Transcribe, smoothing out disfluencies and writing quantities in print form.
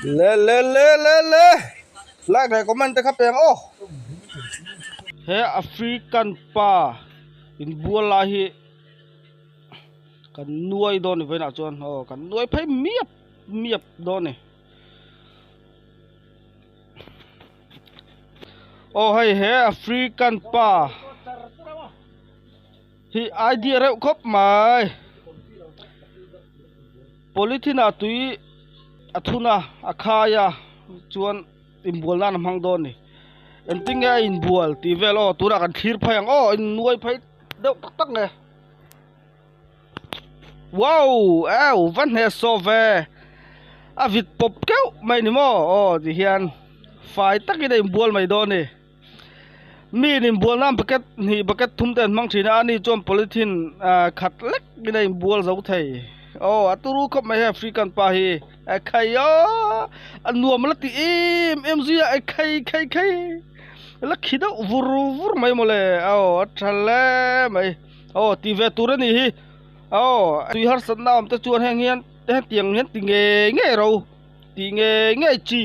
Le le le le le like leh comment te kha peng aw. He African pa inbual lai hi kan nuai dawn ni vawiinah chuan aw kan nuai phei miap miap dawn ni. Aw hei he African pa hi idea reuh khawp mai polythene ah tui a thun a a khai a chuan inbual nan a hmang dawn a ni engtin nge a inbual tih vel aw tunah kan thlir phei ang aw innuai phei deuh tak tak nge wow eu va hnehsawh ve a vit pawp keuh mai ni maw aw ti hian fai takin a inbual mai dawn a ni. Mi in inbual nan bucket hnih bucket thum te an hmang thin a ani chuan polythene ah khat lek in a inbual zo thei aw a turu khawp mai hei African pa hi a khai aw a nuam la ti em em zui a khai khai khai la khi deuh vur vur mai mawle aw a tha hle mai aw ti ve tur a nih hi aw tui harsatna awm te chuan heng hian hetiang hian ti ngei ngei ro tih ngei ngei chi.